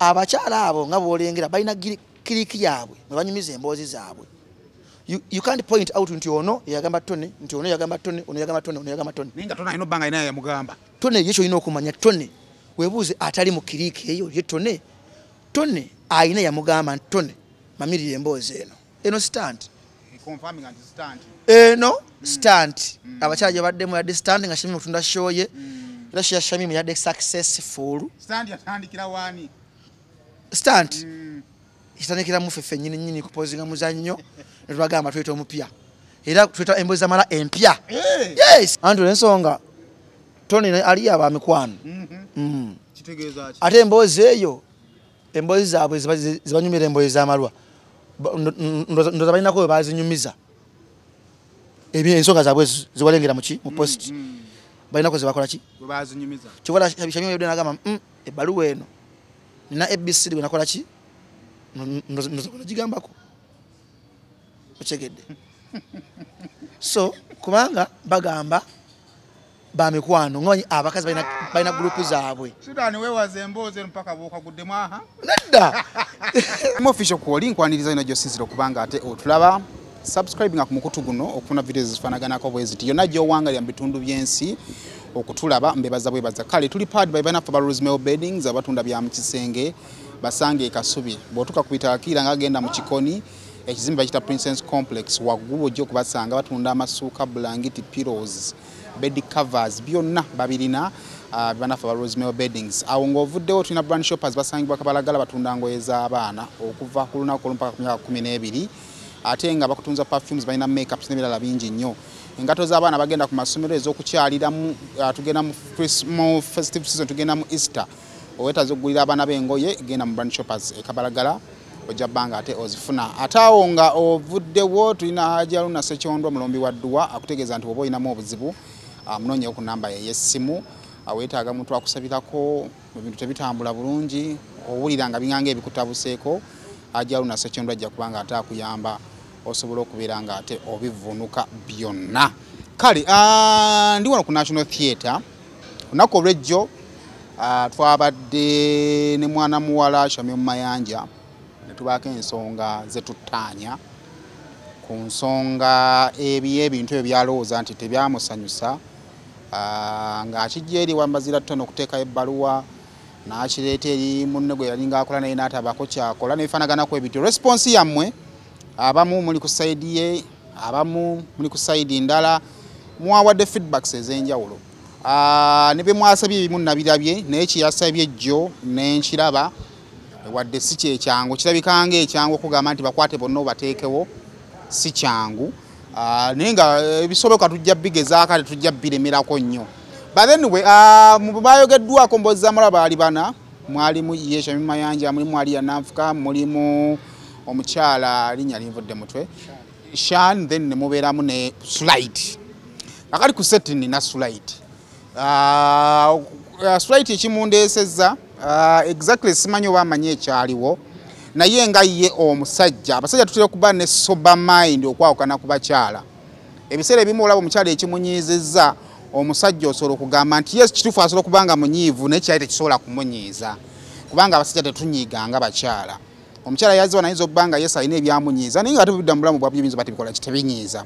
Abakyala abo nga bwolengera balina clique yaabwe mwe banyumiza emboozi zaabwe. You can't point out nti ono yagamba Tony, nti ono yagamba Tony, ono yagamba Tony, ono yagamba Tony. Naye nga Tony alina obbanga alina yamugamba. Tony ye ky'olina okumanya, Tony weebuuze atali mu clique eyo ye Tony. Tony alina yamugamba nti Tony mamirira emboozi eno. Eno stunt. Confirming nti stunt. Eno stunt. Abakyala gye baddemu yadde stunt nga Shamim otunda show ye. Era show ya Shamim yadde successful. Stunt yatandikira waani? Stunt. Kitandikira mu ffe nnyini nnyini kupozinga muzannyo ne tubagamba tuyita omupya. Era tuyita emboozi zamala empya. Yes. Anti ensonga Tony ali aba mikwano. Kitegeeza ki? Ate emboozi eyo emboozi zaabwe zibanyumira emboozi z'amalwa. Ndoza balinako we bazinyumiza. Ensonga zaabwe ziwalengera muki mu post. Balinako ze bakola ki? We bazinyumiza. Kyobola Shamim yabadde n'agamba ebbaluwa eno nina ABCD bwe nakola ki? Ndoza gigambako. Okyegedde. So kubanga bagamba ba mikwano ng'omanyi abakazi balina gurupu zaabwe. Sudani weewaza emboozi eno mpaka bw'okaguddemu aha. Nedda. Official kwoli nkwaniriza ino gy'osinziira okubanga ate otulaba. Subscribing ku mukutu guno okufuna videos ezifaanaganako bwe ziti. Yonna gy'owangalira mu bitundu by'ensi okutulaba mbebaza bwebaza. Kale tuli powered by bannaffe aba Rosemary Beddings abatunda bya mu kisenge basange e Kasubi. Bw'otuuka ku Bitakiira ng'agenda mu Kikoni ekizimbe bakiyita Princess Complex waggulu ojja okubasanga batunda amasuuka, bulangiti, pillows, bed covers byonna babirina bannaffe aba Rosemary Beddings. Awo ng'ovuddewo tulina brand shoppers basangibwa Kabalagala batunda ngoye z'abaana okuva ku lunaku olumu mpaka ku myaka 12 ate nga bakutunza perfumes, balina makeups n'ebirala bingi nnyo. Engatto z'abaana bagenda ku masomero ez'okukyaliramu, tugenda mu festive season, tugenda mu Easter. Owetaaze okugulira abaana b'engoye genda mu brand shoppers e Kabalagala ojja bbanga ate ozifuna. Ate awo nga ovuddewo tulina Haji Haruna Ssekyondwa mulombi wa dduwa akutegeeza nti bw'oba olinamu obuzibu munoonyewo ku namba ye ey'essimu. Weetaaga muntu akusabirako ebintu tebitambula bulungi, owulira nga binganga ebikutabuseeko, Haji Haruna Ssekyondwa ajja kubanga ate akuyamba osobola okubeera nga ate obivuunuka byonna. Kale ndi wano ku National Theatre olunaku olw'ejjo twabadde ne mwana muwala Shamim Mayanja ne tubaako ensonga ze tuttaanya ku nsonga ebintu ebyo byalowooza nti tebyamusanyusa ng'akijja eri Wambazira Tony okuteekayo ebbaluwa n'akireeta eri munne gwe yalinga akola naye n'atabaako kyakola n'ebifaanaganako ebityo. Response yammwe abamu muli ku side ye, abamu muli ku side ndala, mwawadde feedbacks ez'enjawulo. Ne bye mwasabye ebimu nabirabye naye kye yasabye jjo ne nkiraba wadde si kyekyangu, kirabika ng'ekyangu okugamba nti bakwate bonna obateekewo si kyangu. Naye nga ebisoboka tujja bigezaako ate tujja biremerako nnyo. But anyway, mu bayogeddwako mboozi z'amalwa baali bana, mwalimu ye Shamim Mayanja, mulimu Aliya Nanfuka, mulimu omukyala linnya linvudde mutwe Shan, then ne mubeeramu ne Sulait. Akali ku set nina Sulait. Sulait ekimundeesezza exactly simanyi oba amanyi ekyaliwo naye nga ye omusajja, abasajja tutera okuba ne sober mind okwawukana ku bakyala. Ebiseera ebimu olaba omukyala ekimunyiizizza omusajja osobola okugamba nti yes kituufu asobola okuba nga munyiivu naye kyali tekisobola kumunyiiza kubanga abasajja tetunyiiga nga bakyala. Omukyala yazze wano ayinza okuba nga yes alina ebyamunyiiza naye nga ate bidda mu bulamu bwa biyinza oba tebikola ki tebinyiiza.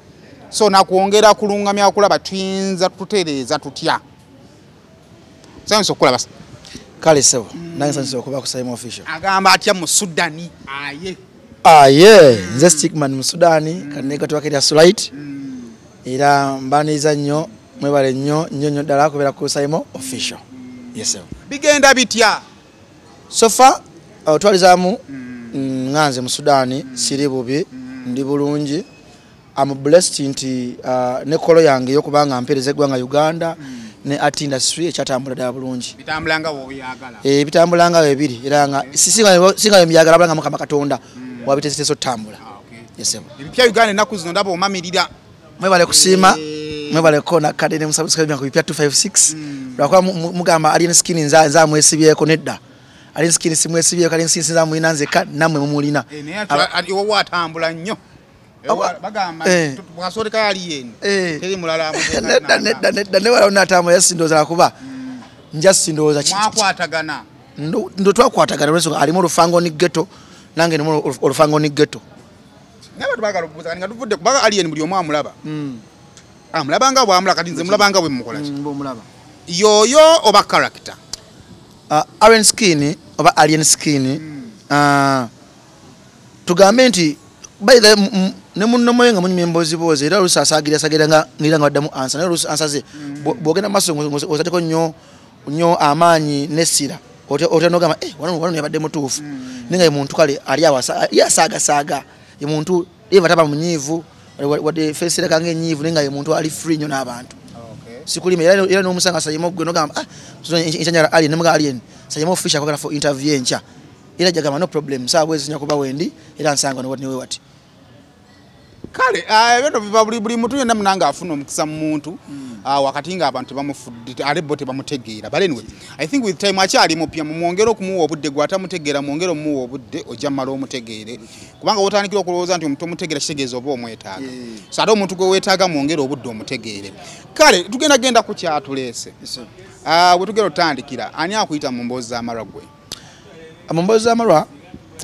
So nakwongera kulungamya okulaba tuyinza tutereeza tutya. Nsanyuse okukulaba. Kale ssebo, nange nsanyuse okuba ku Saimo Official. Agamba atya mu Sudani? Aye. Aye, nze Stickman mu Sudani, kanneegatwako erya Sulait. Era mbaniriza nnyo, mwebale nnyo nnyo nnyo ddala kubeera ku Saimo Official. Yes sir. Bigenda bitya? So far, otwalizaamu nga nze mu Sudani siri bubi, ndi bulungi. I'm blessed nti ne kolo yange ey'okuba nga mpeereza eggwanga Uganda ne art industry ekyatambula ddala bulungi. Bitambula nga bw'obyagala. Bitambula nga bwe era nga singa bwe mbyagala nga Mukama Katonda wabiteeseteese otambula. Yes sir. Ebipya Uganda ennaku zino ndaba omamirira. Mwebale kusiima, mwebale kona kade ne musubscribe ku bipya 256. Lwakuba mugamba Alien Skin nza mwesibyeko nedda. Alien Skin simwesibyeko, Alien Skin nza mulina nzekka nammwe mumulina. Naye wowe atambula nnyo. Bagamba bw'asooleka yali yeni. Teri mulala Nedda nedda nedda ne wala onatambula sindowooza kuba nja sindowooza mwakwatagana. Ndo twakwatagana olw'ensonga alimu olufango ni ghetto, nange ndimu olufango ni ghetto. Naye abantu baagala okubuuza nga tuvudde kubanga Alien buli omu amulaba. Amulaba nga bw'amulaba, kati nze mulaba nga bwe mukola ki? Bw'omulaba. Yoyo oba character? Alien Skin oba Alien Skin, tugambe nti by the ne munno mwe nga munyumya emboozi era oluusi asaagira sagira nga ngira nga baddamu ansa, naye oluusi ansa ze bw'ogenda maaso ng'ozaddeko nnyo nnyo amaanyi n'essira, otya n'ogamba, wano yabadde mutuufu. Naye nga ye muntu kale ali awo ye asaagasaaga, ye muntu eva taba munyiivu, wadde face ereka ng'ennyiivu, naye nga ye muntu ali free nnyo n'abantu. Sikulima era n'omusanga Sayimo gwe n'ogamba, enkyanyala Alien, ne mugamba Alien, Sayimo official akwagala for interview enkya. Era ajja no problem, saawa bwezi nja kuba wendi, era nsanga ne we wati. Kale, ebyo biva buli muntu yenna munanga afuna omukisa mu muntu, wakati ng'abantu bamufudde, ate bo tebamutegeera. But anyway, I think with time akyali mupya, mumwongere okumuwa obudde, gwe atamutegeera mwongere omuwa obudde, ojja mmala omutegeere. Kubanga w'otandikira okulowooza nti omuntu omutegeera kitegeeza oba omwetaaga. So ate omuntu gwe weetaaga mwongere obudde omutegeere. Kale, tugenda genda ku kyatuleese. We tugenda otandikira, ani akuyita mu mboozi z'amalwa gwe? Mu mboozi z'amalwa,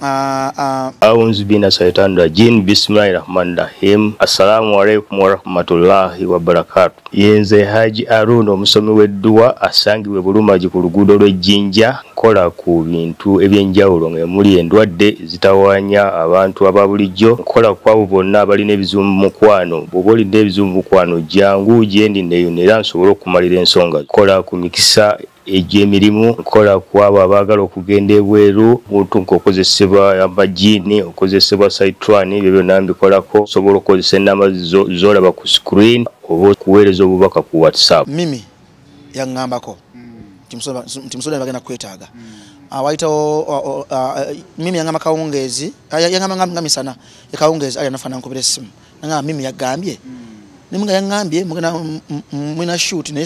A'udhu billahi shaitanir rajim. Bismillahirrahmanirrahim. Assalamu alaikum warahmatullahi wabarakatuh. Yenze Haji Aruna omusomi w'edduwa asangibwe Bulumagi ku luguudo lw'Ejjinja. Nkola ku bintu ebyenjawulo ng'emuli endwadde zitawaanya abantu aba bulijjo. Nkola ku abo bonna abalina ebizibu mu mukwano. Bw'oba olina ebizibu mu mukwano jangu gye ndi neeyune era nsobole okumalira ensonga. Nkola ku mikisa egy'emirimu, nkola ku abo abaagala okugenda ebweru, muntu ng'okozesebwa amajiini, okozesebwa saitwani, ebyo byonna mbikolako. Osobola okukozesa ennamba z'olaba ku screen oba okuweereza obubaka ku WhatsApp. Mimi yaŋŋambako nti Museveni bagenda kwetaaga. Wayitawo Mimi yaŋŋamba kawungeezi, yaŋŋamba nga misana ekawungeezi ali anafaanana nkubira essimu. Naŋŋamba Mimi yagambye. Naye nga yaŋŋambye mulina shoot naye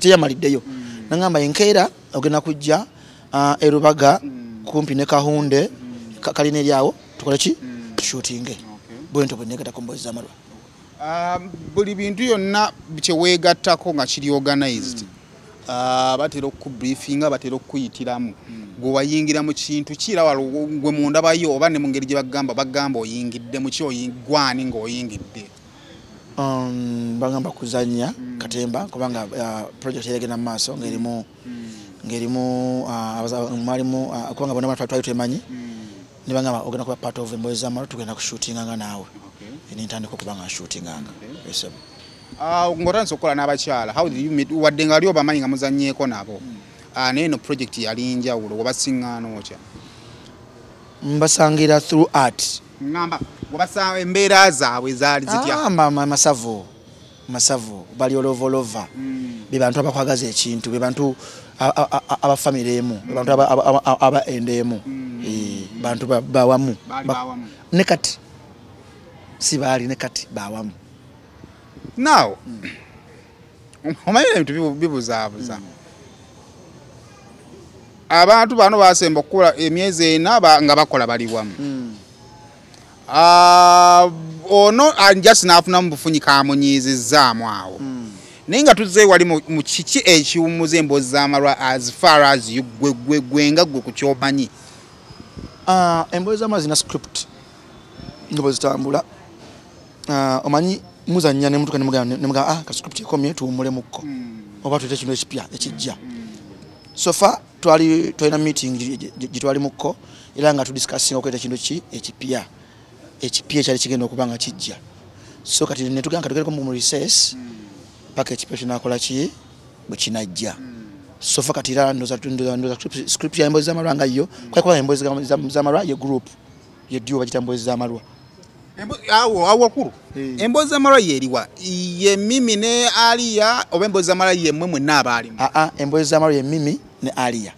teyamaliddeyo. Naŋŋamba enkeera ogenda kujja e Rubaga kumpi ne Kahunde kalina eri awo tukole ki? Shootinge. Bwe ntyo bwe neegattako mboozi z'amalwa. Buli bintu yonna kye weegattako nga kiri organized, batera okubriefinga, batera okuyitiramu. Gwe wayingira mu kintu ki era gwe mundabayo oba ne mu ngeri gye bagamba oyingidde mu ki, gwani ng'oyingidde? Bagamba kuzannya katemba kubanga project yagenda mu maaso ng'erimu mwalimu kubanga bonna twali twemanyi, ne bagamba ogenda kuba part of emboozi z'amalwa, tugenda kushootinganga naawe. Nentandika okuba nga nshootinganga. Ng'otandise okukola n'abakyala, how did you meet? Wadde nga ali obamanyi nga muzannyeeko nabo, naye eno project yali njawulo, wabasiŋŋaana otya? Mbasangira through art. Ngamba wabasa embeera zaabwe zaali zitya? Masavu bali olovolova. Be bantu abakwagaza ekintu, be bantu aba family emu, be bantu aba ende emu. Bantu bawamu. Ne kati si baali ne kati bawamu. Now, omanyi ebintu bibuzaabuza. Abantu bano basemba okukola emyezi ena nga bakola bali wamu. Ono just n'afunamu bufunyi kamunyiizizzaamu awo. Naye nga tuzze wali mu kiki ekiwummuza emboozi z'amalwa as far as you gwe nga gwe ku ky'omanyi? Emboozi z'amalwa zirina script nga bwe zitambula. Omanyi muzannya ne mutuuka ne mugamba ka script ekomye tuwummulemukko oba tuyite kino ekipya ekijja. So far twalina meeting gye twalimukko era nga tudiscussinga okuleeta ekintu ki ekipya ekyali kigenda okuba nga kijja. So kati ne tugamba tugereko mu recess paka ekipya kinaakola ki bwe kinajja. So far kati era ndowooza script ya emboozi z'amalwa nga yo kwali kuba emboozi z'amalwa ye group ye duo bagiyita emboozi z'amalwa. Awo wakulu emboozi z'amalwa yeriwa ye Mimi ne Alia oba emboozi z'amalwa ye mmwe mwenna abaalimu? Emboozi z'amalwa ye Mimi ne Alia.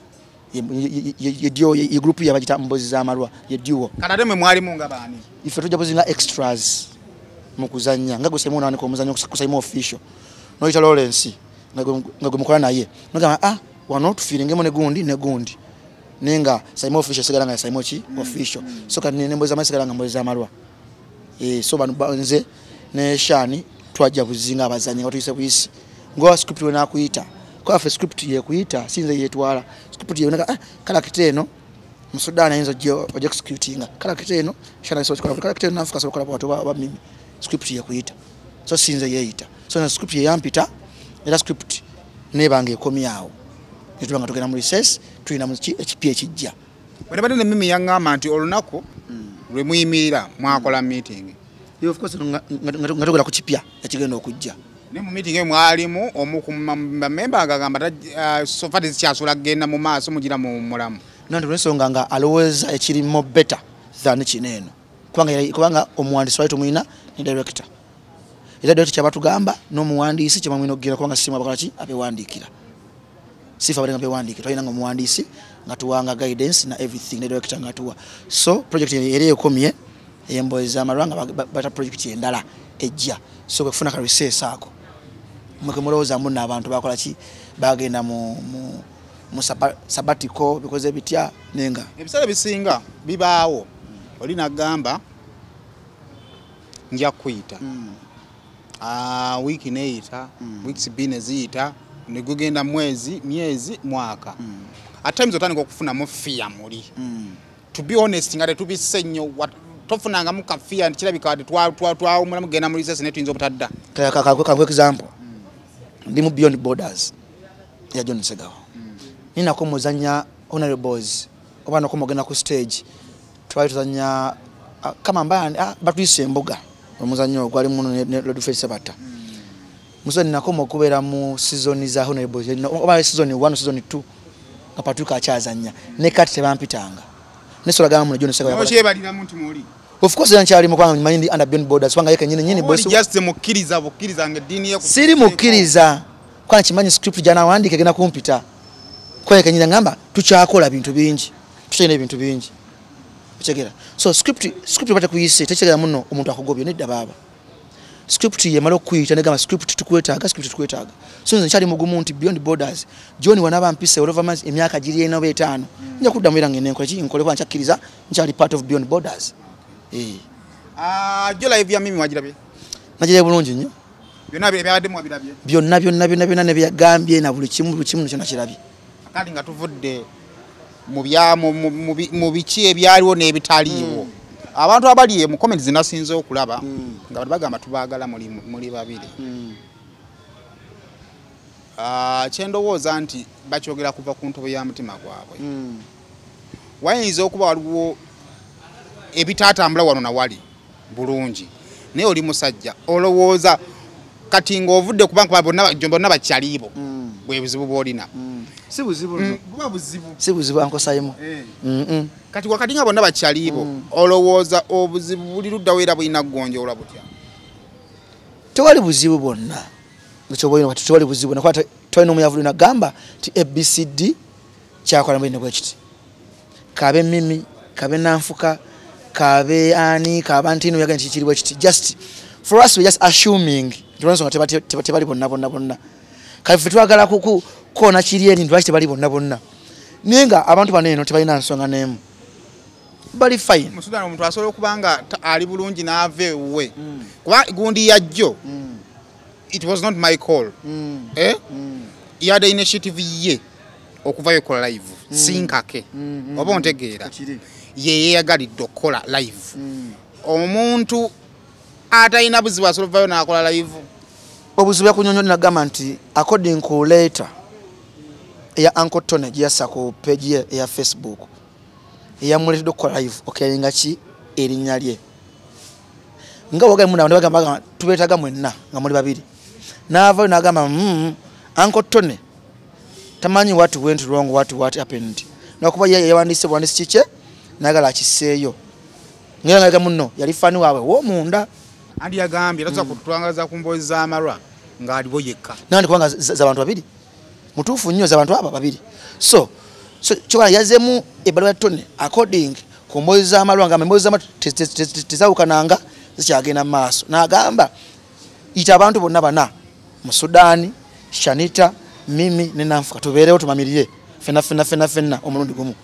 Ye duo ye group ya bagiyita emboozi z'amalwa ye duo. Kati ate mmwe mwalimu nga baani? Ife tujja buzinga extras mu kuzannya nga gwe Simon awanika omuzannyo ku Simon official n'oyita Lawrence nga gwe mukola naye n'ogamba wano tufiiringemu ne gundi ne gundi, naye nga Simon official sigala nga Simon ki official. So kati n'emboozi z'amalwa sigala nga mboozi z'amalwa. So bano nze ne Shani twajja buzinga abazannyi nga tuyise buyisi ngowa script we nakuyita Kwa fe script ye kuyita sinze yetwala script yoneka character eno mu Sudan ayinza oje executinga character eno shana so kola character eno Africa so kola watu ba mimi script ye kuyita so sinze yeyita so na script ye yampita era script nebange ekomyawo netubanga tugenda mu recess tulina mu ekipya ekijja. Bwe ne mimi yangamba nti olunaku lwe muyimirira mwakola meeting. Yo of course nga tugenda ku kipya ekigenda okujja. Ne mu meeting mwalimu omu ku member agamba so far zikyasula kugenda mu maaso mugira mu mulamu. Nanti olw'ensonga nga alowooza ekiri more better than kino eno. Kubanga omuwandiisi wali tumulina ne director. Era director kyabatugamba n'omuwandiisi kye bamulina okugenda kubanga simu abakola ki abewandiikira. Sifa abalenga bewandiikira twalina nga omuwandiisi nga tuwanga guidance na everything ne director nga tuwa. So project eri ekomye emboozi z'amalwa nga bata project endala ejja. So kwe kufuna ka recess ako. Mweke mulowooza munno abantu bakola ki bagenda mu sabbatical because ebitya nenga. Ebiseera bisinga bibaawo oli nagamba nja kuyita. Wiki neyita, weeks bine ziyita, ne gugenda mwezi, myezi, mwaka. At times otandika okufunamu fear muli. To be honest nga tetubisse nnyo tofunangamu ka fear nti kirabika wadde twawummulamu kugenda mu recess naye tuyinza obutadda. Kankuwe example. Ndi mu Beyond Borders ya John Segawa. Ninako muzanya honorables oba nako mugenda ku stage twali tuzanya kama mbaya batuyise embuga omuzanyo ogwali muno ne Lord Fred Sabata. Musoni nako mukubeera mu season za honorables oba season 1 season 2 nga Patrick akyazanya ne kati tebampitanga. Ne sola gamba muno John Segawa. Okyebalira muntu muli. Of course nkyali mukwano manyi ndi under Beyond Borders kubanga yeke nyini nyini boss. Just mukkiriza bukkiriza nga eddiini ye siri mukkiriza kwa kimanyi script jana wandike gena kumpita. Kwa kenyina ngamba tukyakola bintu bingi. Tukyalina ebintu bingi. Otegera. So script bata kuyise tekigera muno omuntu akugobye nedda baba. Script yemala okuyita negamba script tukwetaaga script tukwetaaga. So nze nkyali mugumu nti Beyond Borders John wanaba mpise olova mazi emyaka giri ena oba etaano. Nja kuddamu era ngende nkole ki nkole kwa nkyakiriza nkyali part of Beyond Borders. Jo live ya mimi wagirabye. Nagirabye bulungi nnyo. Byonna byabadde mwabirabye. Byonna byonna byonna byonna ne byagambye na buli kimu kyonna kirabye. Kati nga tuvudde mu biki ebyaliwo n'ebitaliiwo. Abantu abali mu comments zinasinze okulaba nga bagamba tubaagala muli babiri. Kyendowooza nti bakyogera kuva ku ntobo ya mutima gwabwe. Wayinza okuba waliwo ebitatambula wano na wali bulungi naye oli musajja olowooza kati ng'ovudde kubanga bonna bakyaliibo bwe buzibu bw'olina. Si buzibu buba buzibu. Si buzibu ankosayimu. Kati wakati nga bonna bakyaliibo olowooza obuzibu buli luddawo era bulina kugonjoola butya? Tewali buzibu bwonna. Ekyo kati tewali buzibu nakwata twalina omuyavulu nagamba nti ABCD kyakola mbwine bwe kiti. Kabe mimi, kabe nanfuka, kabe ani, kabe antino yagenda nti kiri bwe kiti. Just for us we just assuming nti tebali bonna bonna bonna. Kale ffe twagala kukoona kiri eri nti lwaki tebali bonna bonna. Naye nga abantu bano eno tebalina nsonga n'emu. Bali fine. Mu Sudan omuntu asobola okuba nga ali bulungi n'ava ewuwe. Kuba gundi yajjo. It was not my call. Yadde initiative ye okuvayo okukola live. Sinkake. Oba ontegeera. Ye yeeyagalidde okukola live. Omuntu atalina buzibu asobola okuvayo n'akola live. Obuzibu yakunyonyola nagamba nti according ku letter eya Uncle Tony gye yassa ku page ye eya Facebook eyamuleetedde okukola live okyalinga ki erinnya lye. Nga bw'ogamba muno abantu bagamba tubeetaaga mwenna nga muli babiri. N'avaayo n'agamba Uncle Tony tamanyi what went wrong, what happened. Nakuba ye yawandiise buwandiisi kikye n'ayagala akisseeyo. Ngera nga muno yali fani waabwe w'omunda. Andi yagambye tasobola kutwangaza ku mboozi z'amalwa ng'aliwo yekka. Nandi kubanga z'abantu babiri. Mutuufu nnyo z'abantu abo babiri. So kyokka yazzeemu ebbaluwa ya Tony according ku mboozi z'amalwa nga emboozi z'amalwa tezawukananga zikyagenda mu maaso. N'agamba yita abantu bonna bana mu Sudan, Shanita, Mimi ne Nanfuka tubeerewo tumamirire ffenna ffenna ffenna ffenna omulundi gumu.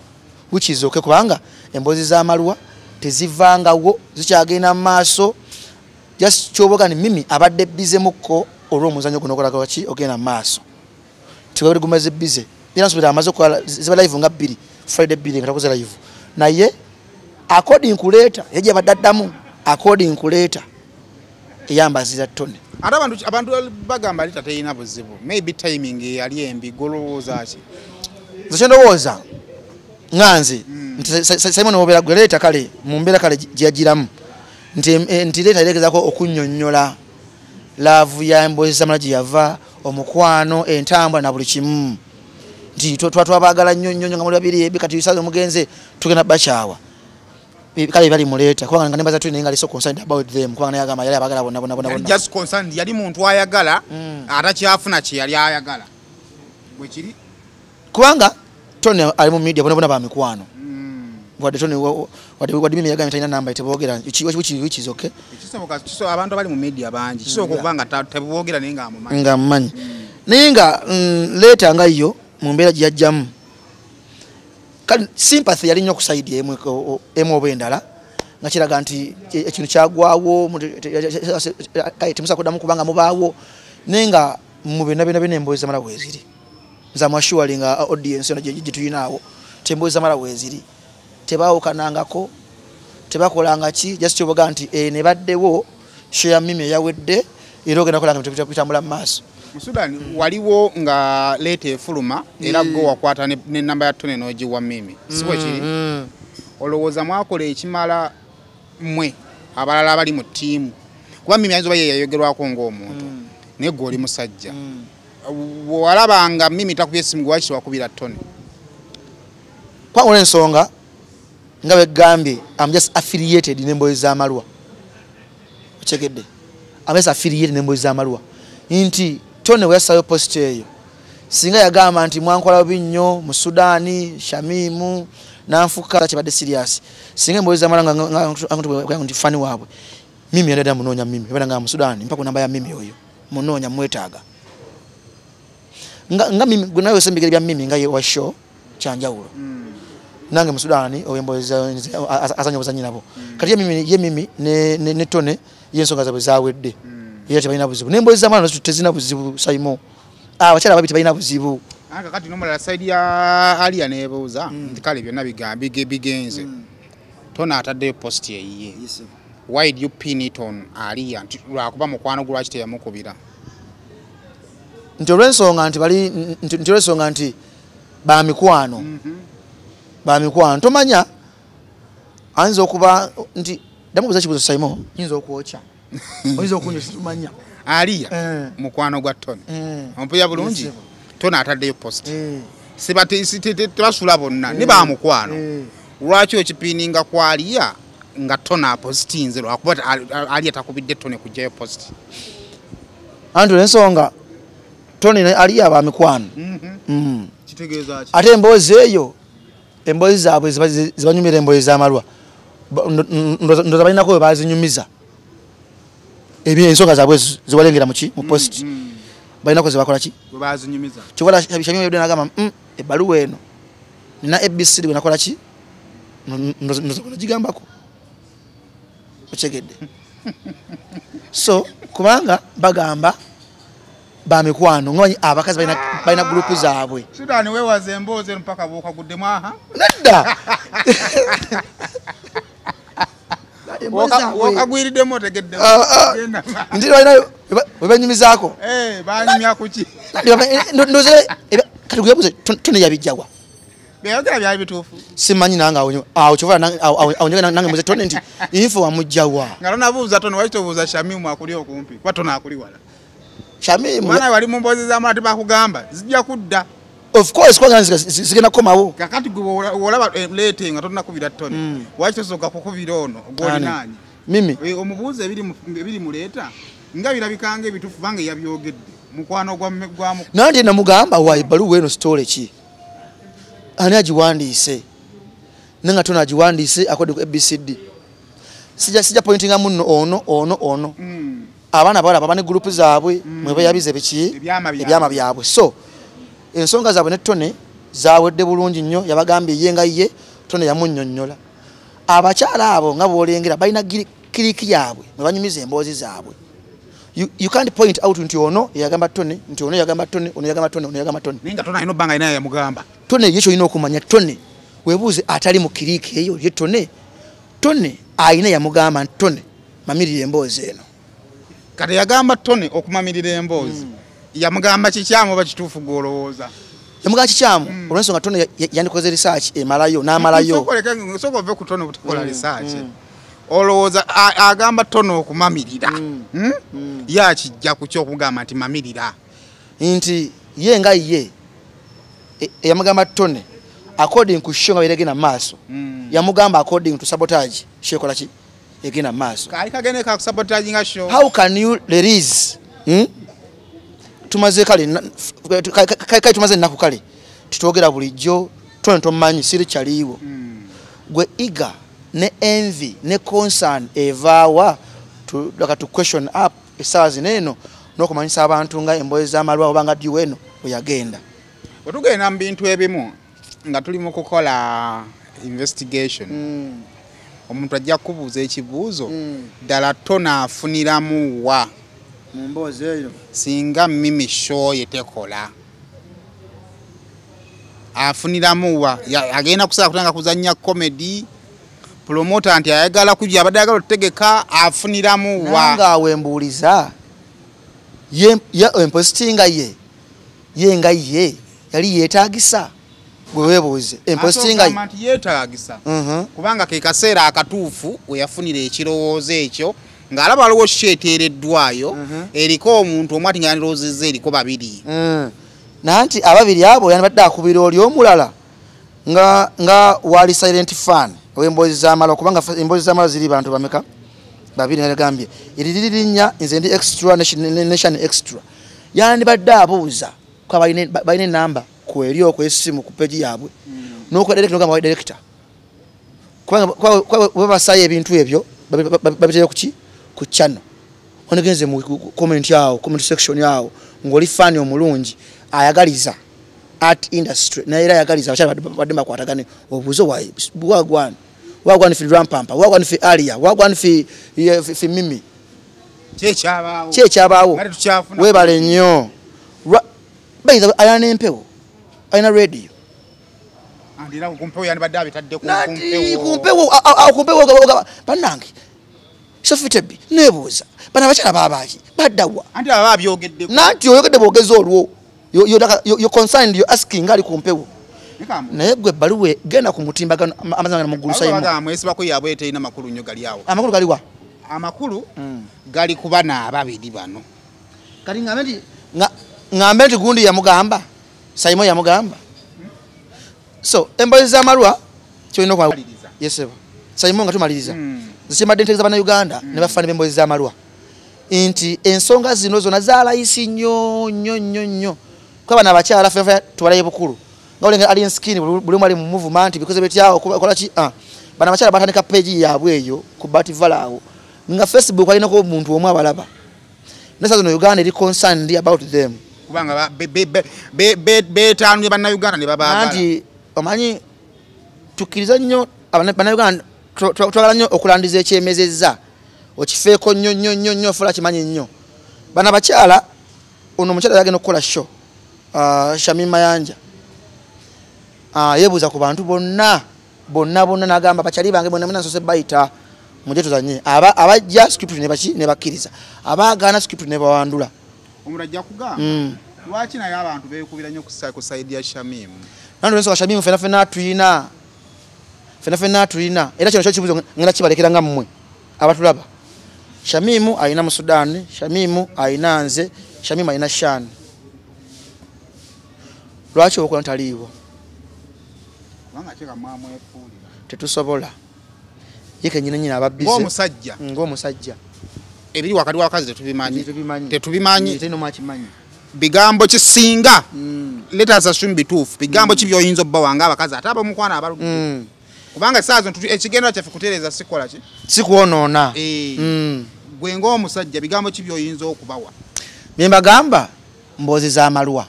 Which is okay kubanga emboozi z'amalwa tezivangawo zikyagenda mu maaso. Just kyoboga ni Mimi abadde busy mukko olw'omuzannyo guno okola ki ogenda mu maaso. Tiwali busy. Era nsubira amaze okukola ziba live nga 2 Friday 2 nga takoze live. Naye according ku letter yajja badaddamu according ku letter eyambazira Tony. Ate abantu bagamba letter teyina buzibu. Maybe timing yali embi golowooza ki? Nze kye ndowooza nga nze nti Simon Wobera gwe letter kale mu mbeera kale gye yagiramu nti letter eregezaako okunnyonnyola love ya emboozi z'amala gye yava omukwano entambula na buli kimu. Nti twabagala nnyo nnyo nga muli babiri ebi kati bisaze omugenze tugenda bakyawa. Kale bali muleeta kubanga nga nembaza Tony nga so concerned about them kubanga naye agamba yali abagala bonna bonna bonna. Just concerned yali muntu ayagala atakyafuna kye yali ayagala. Bwe kiri kubanga Tony ali mu media bonna bonna ba mikwano. Wadde Tony wadde mimi yagambye talina namba teboogera which is okay. Ekisoboka kiso abantu abali mu media bangi kisoboka okuba nga teboogera naye nga amumanyi. Nga amumanyi. Naye nga leeta nga yo mu mbeera gye yajjamu. Kale sympathy yali nnyo ku side emu oba endala nga kiraga nti ekintu kyagwawo kale temusobola kuddamu kubanga mubaawo naye nga mu byonna byonna byonna emboozi zamala weeziri. Nze am assuring audience yonna gye tulina awo nti emboozi zamala weeziri. Tebaawukanangako, tebakolanga ki, just kyoboga nti ne baddewo show ya Mimi eyawedde era ogenda kukola nga bitambula mu maaso. Mu Sudan waliwo nga leeta efuluma era gwe wakwata ne namba ya Tony n'ogiwa Mimi. Si bwe kiri? Olowooza mwakola ekimala mmwe abalala abali mu ttiimu kuba Mimi ayinza oba ye yayogerwako ng'omuntu naye gwe oli musajja. Bw'olabanga Mimi takubye essimu gwe lwaki tewakubira Tony? Kubanga olw'ensonga nga bwe gambye I'm just affiliated n'emboozi z'amalwa. Okitegedde? I'm just affiliated n'emboozi z'amalwa. Nti Tony bwe yassayo post eyo singa yagamba nti mwankola bubi nnyo mu Sudan, Shamimu nanfuka kibadde serious. Singa emboozi z'amalwa nga nti fani waabwe Mimi yadda munoonya Mimi yabadde nga mu Sudan mpa ku namba ya Mimi oyo munoonya mwetaaga. Nga Mimi gwe nawe osembigere bya Mimi nga ye wa show kyanjawulo. Nange mu Sudan emboozi azannya obuzannyi nabo. Kati ye Mimi ne Tony ye ensonga zaabwe zaawedde. Era tebalina buzibu. N'emboozi z'amala nazo tezirina buzibu Simon. Abakyala babiri tebalina buzibu. Anga kati n'omulala side ya Alia neebuuza nti kale byonna bigenze. Tony ataddeyo post eyiye. Why do you pin it on Alia? Nti lwakuba mukwano gwe lwaki teyamukubira? Nti olw'ensonga nti bali nti olw'ensonga nti ba mikwano. Ba mikwano tomanya ayinza okuba nti damubuuza kibuuzo Simon nyinza okwokya. Oyinza okunywa situmanya. Alia mukwano gwa Tony. Ompuya bulungi. Tony ataddeyo post. Tebasula bonna ne ba mukwano. Lwaki okipininga ku Alia nga Tony apositinze lwakuba Alia takubidde Tony kuggyayo post? Anti olw'ensonga Tony ne Alia ba mikwano. Kitegeeza ki? Ate emboozi eyo emboozi zaabwe zibanyumira emboozi z'amalwa. Ndowooza balinako we baazinyumiza. Ensonga zaabwe ziwalengera muki mu post. Balinako ze bakola ki? Bwe baazinyumiza. Kyova Shamimu yabadde n'agamba ebbaluwa eno nina ABCD bwe nakola ki? Ndowooza nagigambako. Okitegedde? So kubanga bagamba ba mikwano nga abakazi balina group zaabwe. Sudan weewaza emboozi eno mpaka bw'okaguddemu aha? Nedda. Wokagwiriddemu otegeddemu. Nti balina we banyumizaako. Banyumya ku ki? Ndowooza kati gwe yabuuza Tony yabijjawa. Byayogera byali bituufu. Simanyi nange awo kyova awo nange muze Tony nti info wamujjawa. Nga tonabuuza Tony lwaki tobuuza Shamimu akuli okumpi kuba Tony akuli wala. Shamimu mwana wali mu mboozi z'amala tebakugamba zijja kudda. Of course kubanga zigenda kukomawo. Kakati gwe olaba leeta nga tonnakubira Tony lwaki tosooka kukubira ono gw'olinaanye? Mimi omubuuza ebiri mu leeta nga birabika nga ebituufu kubanga yabyogedde mukwano gwa Nanti namugamba wa ebbaluwa eno story ki? Ani agiwandiise? Naye nga Tony agiwandiise according ku ABCD. Sijja pointinga munno ono ono ono. Abaana abawala baba ne group zaabwe mwe beeyabiza biki ebyama byabwe. So ensonga zaabwe ne Tony zaawedde bulungi nnyo yabagambye ye nga ye Tony yamunnyonnyola. Abakyala abo nga bw'olengera balina kiriki yaabwe mwe banyumiza emboozi zaabwe. You can't point out nti ono yagamba Tony, nti ono yagamba Tony, ono yagamba Tony, ono yagamba Tony. Ninga Tony alina obbanga alina yamugamba. Tony yekyo olina okumanya Tony weebuuze atali mu kiriiki eyo ye Tony. Tony alina yamugamba nti Tony mamirira emboozi eno. Kati yagamba Tony okumamirira emboozi. Yamugamba kikyamu oba kituufu gw'olowooza? Yamugamba kikyamu olw'ensonga Tony yandikoze research emalayo n'amalayo. Sooka ove ku Tony obutakola research. Olowooza agamba Tony okumamirira. Yakijja ku ky'okugamba nti mamirira. Nti ye nga ye yamugamba Tony according ku show nga beregenda maaso. Yamugamba according to sabotage shekola ki egenda maaso. Kali kagende ka sabotage nga show. How can you release? Tumaze kale kai tumaze ennaku kale tutwogera bulijjo Tony tomanyi siri kyaliwo. Gwe iga ne envy ne concern evaawa to question up essaawa zino eno n'okumanyisa abantu nga emboozi z'amalwa oba nga ddiwo eno bwe yagenda. Bwe tugenda mu bintu ebimu nga tuli mu kukola investigation, omuntu ajja kukubuuza ekibuuzo ddala Tony afuniramu wa mu mboozi eyo singa Mimi show ye tekola? Afuniramu wa? Agenda kusaba kutanga kuzannya comedy, promoter nti ayagala kujja abadde ayagala otutegeka, afuniramu wa? Nanga wembuuliza ye empositinga ye nga ye yali yeetaagisa gwe weebuuze empositinga ye nti yeetaagisa kubanga ke kaseera akatuufu we yafunira ekirowoozo ekyo ng'alaba waliwo show eteereddwayo eriko omuntu omu ati nga yandirowoozezza eriko babiri. Nanti ababiri abo yandibadde akubira oli omulala nga wali silent fan ow'emboozi z'amalwa, kubanga emboozi z'amalwa ziri bantu bameka? Babiri. Nagambye eriri linnya nze ndi extra nation extra. Yandibadde abuuza kuba balina enamba ku eri okw'essimu ku page yaabwe n'okuba director n'ogamba wa director kubanga bwe basaayo ebintu ebyo babiteeka ku ki? Ku channel. Onegenze mu comment awo, comment section awo ng'oli fan omulungi ayagaliza art industry naye era ayagaliza abakyala badde bakwatagane obuuze wagwani wagwani fi Rampampa, wagwani fi Alia, wagwani fi Mimi. Ki ekyabaawo weebale nnyo. Bayinza alina n'empewo, alina radio ku mpewo bannange Sophie neebuuza bano abakyala babaaki baddawa? Nanti oyogedde bwogezi olwo you're concerned, you're asking ali ku mpewo naye gwe ebbaluwa genda ku mutimbagano amazima mu ggulu Simon. Mwesibako yaabwe terina makulu nnyo gali awo. Amakulu galiwa? Amakulu gali ku bano ababiri bano. Kati ŋŋambe nti gundi yamugamba, Simon yamugamba. So emboozi z'amalwa kyolina okumaliriza. Yes sir. Simon nga tumaliriza. Nze ntegeeza bannayuganda ne bafaani b'emboozi z'amalwa nti ensonga zino zonna zaalayisi nnyo nnyo nnyo nnyo. Kuba bano abakyala ffenna tubalaye bukulu nga olengera alien skin buli omu ali mu movement bikoze bitya okola ki? Bano abakyala batandika page yaabwe eyo ku Bativala awo nga Facebook alinako omuntu omu abalaba. Nessa zino Uganda eri concerned about them kubanga beetaanulye bannayuganda ne babaagala. Anti omanyi tukkiriza nnyo bannayuganda twagala nnyo okulandiza ekyemezezza okifeeko nnyo nnyo nnyo nnyo fula kimanyi nnyo. Bano abakyala ono omukyala yagenda okukola show Shamim Mayanja yeebuuza ku bantu bonna bonna bonna n'agamba bakyali bange bonna bonna nsoose bayita mujje tuzanye. Abajja script ne bakkiriza, abaagaana script ne bawandula. Omuntu ajja kugamba lwaki naye abantu beekubira nnyo ku side ya Shamim? Nanti olw'ensonga Shamim ffenna ffenna tulina, ffenna ffenna tulina era kino kyo kibuuzo ngenda kibalekera nga mmwe abatulaba. Shamimu alina mu Sudan, Shamimu alina nze, Shamimu alina Shan. Lwaki okola ntaliiwo? Tetusobola. Ye kennyini nnyini aba busy. Ng'omusajja. Ng'omusajja. Ebiri wakati w'abakazi tetubimanyi. Tetubimanyi. Terina akimanyi. Bigambo kisinga. Let us assume bituufu. Bigambo ki by'oyinza obbawa ng'abakazi ate ab'omukwano abaludde. Kubanga essaawa zino ekigendera kyaffe kutereeza si kukola ki? Si kwonoona. Gwe ng'omusajja bigambo ki by'oyinza okubawa? Bye mbagamba mboozi z'amalwa.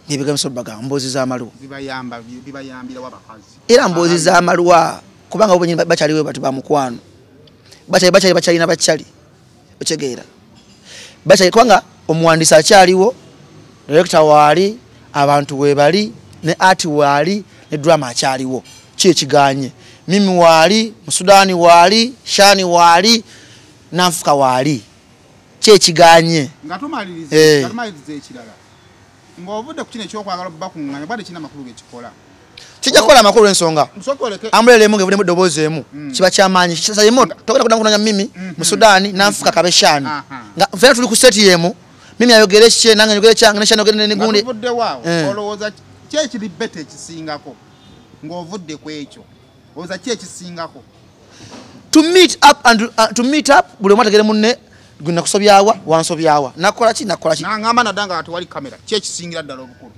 Ebigambo bagamba mboozi z'amalwa. Bibayambira w'abakazi. Era mboozi z'amalwa kubanga bo bennyini bakyaliwo batu ba mukwano. Bakyali bakyalina bakyali. Otegeera. Bacha kubanga omuwandiisi akyaliwo, director waali, abantu webali, ne art waali, ne drama akyaliwo. Ki ekiganye? Mimi waali, Musudani waali, Shani waali, Nanfuka waali. Ki ekiganye? Nga tumaliriza ekirala. Ng'ovudde ku kino ekyokwagala okubakuŋŋaanya, bwadde kirina amakulu gekikola. Kijja kukola amakulu ensonga. Amulele emu ng'evudde mu ddoboozi emu. Kiba kyamaanyi. Sayimo togenda kuddamu kunoonya Mimi, Musudani, Nanfuka, Kabe Shani. Nga ffenna tuli ku seti y'emu. Mimi ayogere kye, nange njogere kyange, ne Shani ayogere ne gundi. Nga tuvudde waawo, olowooza ki ekiri better ekisingako ng'ovudde ku ekyo? Olowooza ki ekisingako? To meet up and to meet up buli omu ategere munne gwe nakusobyawa, wansobyawa. Nakola ki, nakola ki? Nangamba nadda nga tewali kamera. Ki ekisingira ddala obukulu?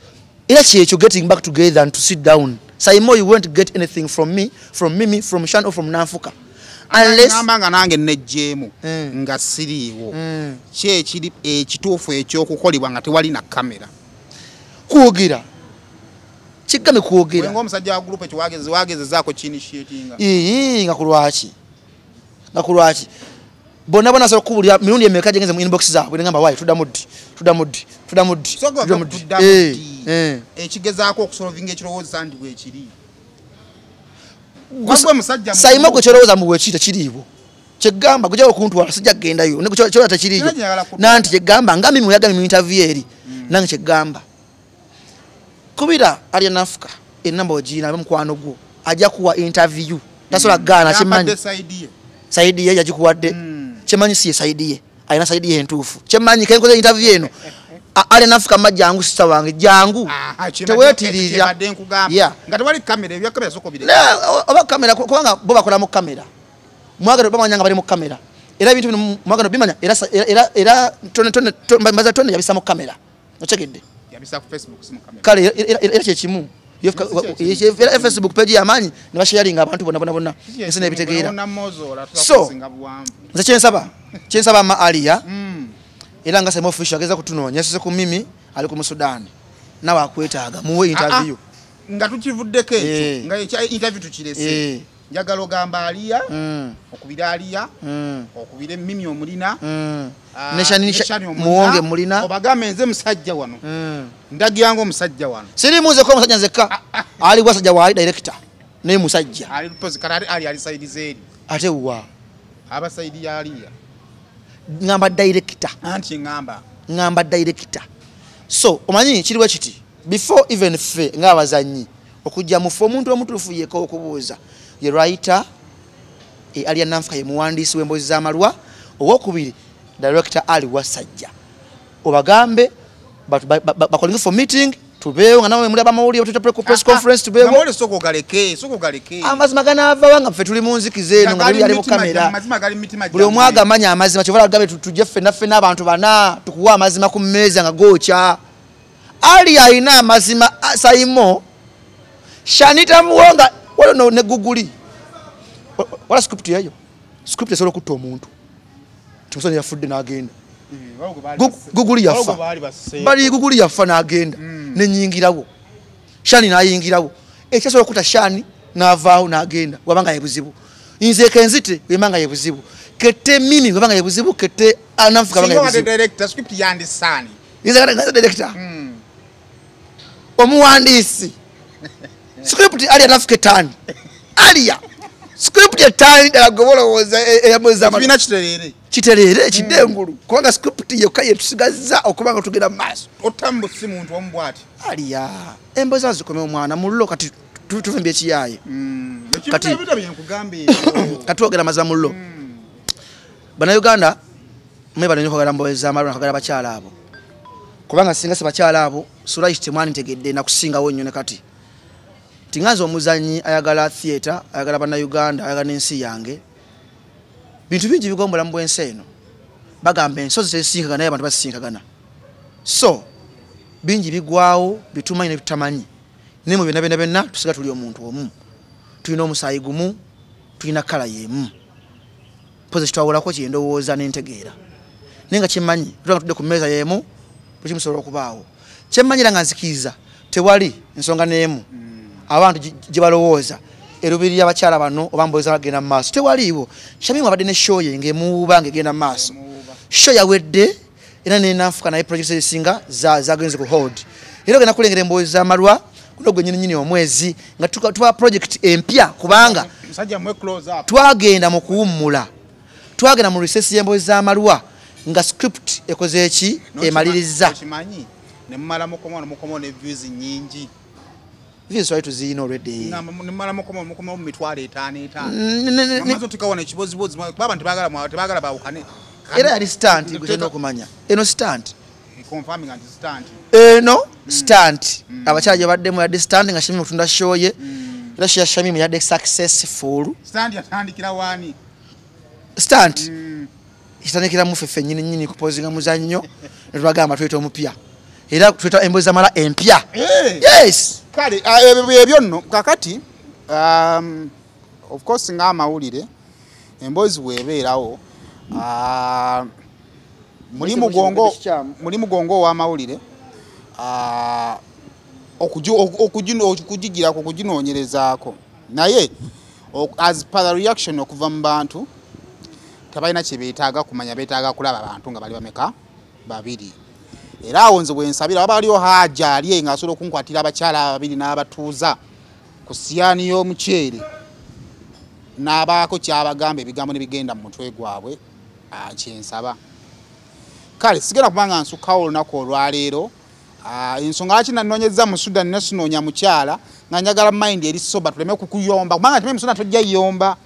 Era kyekyo getting back together and to sit down. Saimo, you won't get anything from me, from Mimi, from Shan or from Nanfuka. Unless ngamba nga nange nejjeemu nga siriiwo. Ki ekiri ekituufu ekyokukolebwa nga tewali na kamera? Kwogera. Kigambe kwogera. Gwe ng'omusajja wa group ekyo wagezezaako ki-initiatinga. Nga ku lwaki? Nga ku lwaki? Bonna bonna asobola okukubulira mirundi emeka gye ngenze mu inbox zaabwe ne ngamba, "Why tuddamu ddi? Tuddamu ddi? Tuddamu ddi? Tuddamu ddi?" Ekigezaako okusolvinga ekirowooza nti bwekiri. Saimo gwe kyolowooza mu bwekiri tekiriiwo. Kyegamba gwe kyagala okuntwala sijja kugendayo. Ne gwe kyolowooza tekiriiyo. Nanti kyegamba nga Mimi yagambye mu interview eri. Nange kyegamba. Kubira Alya Nanfuka ennamba ogirina abe mukwano gwo ajja kuwa interview. Tasobola kugaana kyemmanyi. Saidi ye yagikuwadde. Kyemmanyi si ye saidi ye. Alina saidi ye entuufu. Kyemmanyi kenkoze interview eno. Alya Nanfuka mma jangu sister wange jangu. Teweetirira. Nga tewali kamera, ebya kamera soko bire. Oba kamera kubanga bo bakola mu kamera. Mwagala bamanya nga bali mu kamera. Era ebintu bino mwagala bimanya era era era tone tone mbaza tone yabisa mu kamera. Otegedde. Yabisa ku Facebook si mu kamera. Kale era kye kimu. Era Facebook page y'amaanyi ne basharinga abantu bonna bonna bonna. Ensi n'ebitegeera. So nze kyensaba ma Alia. Era nga Saimo Official ageza kutunoonya yasise ku Mimi ali ku Musudani. Nawe akwetaaga muwe interview. Nga tukivuddeko ekyo nga ekya interview tukirese. Njagala ogamba Alia, okubira Alia, okubira Mimi omulina, ne Shani muwonge mulina. Obagambe nze musajja wano. Ndagira ngo omusajja wano. Siri muze ko omusajja nzekka. Ali wasajja wa director. Naye musajja. Ali pozi kale ali ali side zeri. Ate wa. Aba side ya Alia. Ngamba director. Anti ngamba. Ngamba director. So omanyi kiriwe kiti before even ffe ng'abazannyi okujja mu ffe omuntu omutuufu yekka okubuuza ye writer Alya Nanfuka ye muwandiisi w'emboozi z'amalwa, owokubiri director Ali Wasajja. Obagambe bakolinge for meeting tubeewo nga namwe muli abamawulire tuta press conference tubeewo. Amawulire soko galeke, soko galeke. Amazima ganaava nga ffe tuli mu nzikiza eno nga buli ali mu kamera. Amazima gali mu mitima Buli omu agamanya amazima kyova agambe tujje ffenna ffenna abantu bana tukuwa amazima ku mmeeza nga gookya. Ali alina amazima Saimo Shanita Muwonga waliwo ne Guguli. Wala script yeyo. Script esobola okutta omuntu. Timusoni yafudde n'agenda. Guguli yafa. Bali Guguli yafa n'agenda. Nenyingirawo. Shani n'ayingirawo. Ekyasobola okutta Shani n'avaawo n'agenda wabanga ye buzibu. Nze kenzite wemanga ye buzibu. Kete Mimi wabanga ye buzibu, kete Nanfuka wabanga ye buzibu. Director script yandisani. Nze director. Omuwandiisi. Script Alya Nanfuka etaano. Alya script etaano ddala gwe bolowooza eyamwezi amala. Ekibiina kitereere. Kitereere kidde engulu. Kubanga script yokka ye tusigazza okuba nga tugenda mu maaso. Otambu si muntu omu bw'ati. Alya emboozi azikome omwana mullo kati tuvumbye ekiyaaye. Kati ebintu bye nkugamba ebyo. Kati twogera amazima mullo. Bannayuganda mwebale nnyo okwagala mboozi z'amalwa n'okwagala bakyala abo. Kubanga singa si bakyala abo Sulaish temwanditegedde nakusingawo nnyo ne kati. Tinganze omuzannyi ayagala theatre, ayagala bannayuganda, ayagala n'ensi yange. Bintu bingi bigombola mu bw'ensi eno. Bagamba ensozi tezisinkagana naye abantu basisinkagana. So bingi bigwawo bitumanyi ne bitamanyi. Naye mu byonna byonna byonna tusiga tuli omuntu omu. Tulina omusaayi gumu, tulina kkala y'emu. Mpozi kitwawulako kye ndowooza n'entegeera. Naye nga kyemmanyi, tulaba tudde ku mmeeza y'emu, buli kimu kisobola okubaawo. Kyemmanyi era nga nzikiriza, tewali nsonga n'emu abantu gye balowooza erubirira abakyala bano oba mboozi bagenda mu maaso. Tewaliiwo. Shamimu abadde ne show ye ng'emuwuuba ng'egenda mu maaso. Show yawedde, Era nenanfuka naye project ezisinga zagenze ku hold. Era ogenda kulengera emboozi z'amalwa kuno gwe nnyini omwezi nga tuba project empya, kubanga twagenda mu kuwummula, twagenda mu recess y'emboozi z'amalwa nga script ekoze eki emaliriza. Ne mumala mukomo mukomo ne views nyingi. Views twali tuziyina already. Nimala mukomo mukomo mu mitwalo 5. Mazo tukawana ekibozibozi baba ntibagala tebagala bawukane. Era yali stunt gwe okumanya. Eno stunt. Confirming and stunt. Eno stunt. Abakyala gye baddemu yadde stunt nga Shamimu kutunda show ye. Era Shamimu yadde successful. Stunt yatandikira wani? Stunt. Itandikira mu ffeffe nnyini nnyini kupozinga muzannyo ne tubagamba tuyita omupya. Era tuyita emboozi z'amala empya. Yes. Kale ebyo nno kakati of course ng'amawulire emboozi weebeerawo muli mugongo w'amawulire okugigirako okuginoonyerezaako, naye as per the reaction okuva mu bantu tebalina kye beetaaga kumanya, beetaaga kulaba abantu nga bali bameka babiri. Era awo nze bwe nsabira waba waliwo Haja ali ng'asobola okunkwatira abakyala babiri n'abatuuza ku siyaani y'omuceere n'abaako kyabagamba ebigambo ne bigenda mu mutwe gwabwe, kyensaba. Kale sigenda kubanga nsukkawo olunaku olwaleero. Ensonga lwaki nanoonyezza mu Sudan ne sinoonya mukyala nga njagala mind eri soba tuleme kukuyomba, kubanga tume mu Sudan tojja yomba.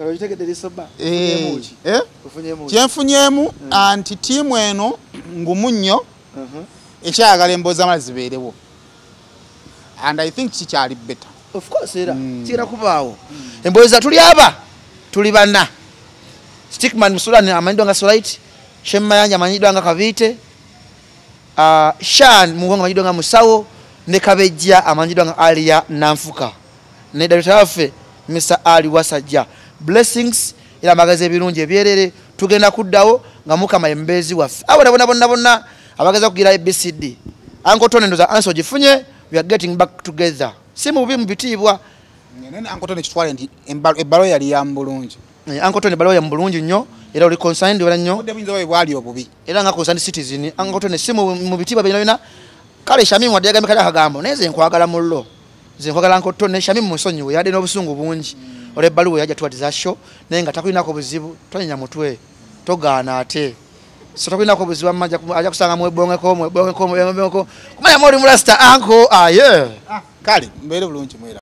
Kyenfunyeemu anti ttiimu eno ngumu nnyo ekyayagala emboozi z'amala zibeerewo, and I think kikyali better. Of course era kigenda kubaawo. Emboozi tuli aba tuli bana. Stickman mu Sudan amanyiddwa nga Solite, Shemmayanja amanyiddwa nga Kabiite, Shan Mugongo amanyiddwa nga Musawo, ne Kabejja amanyiddwa nga Alia Nanfuka, ne director waffe Mr. Ali Wasajja. Blessings era amagazi ebirungi ebyerere. Tugenda kuddawo nga Mukama ye mubeezi waffe. Abo bonna bonna bonna abageza kugira ABCD. Uncle Tony ndoza answer ogifunye, we are getting back together. Si mubi mu bitiibwa. Nene Uncle Tony kitwale nti ebbalo yali ya mbulungi. Uncle Tony ebbalo ya mbulungi nnyo, era oli concerned wala nnyo. Obudde buyinza oba bwali obubi. Era nga concerned citizen, Uncle Tony si mu bitiibwa byonna byonna. Kale Shamimu wadde yagambye kale akagambo, naye nze nkwagala mullo. Nze nkwagala Uncle Tony, Shamimu musonyiwe, yadde n'obusungu bungi. Olw'ebbaluwa yajja tuwatiza show, naye nga takulinako buzibu, tonyenya mutwe, togaana ate. So takulinako buzibu, ajja kusanga mwebongeko. Kumanya mwoli mulasta, uncle, yeah. Kale, mbeere bulungi mwera.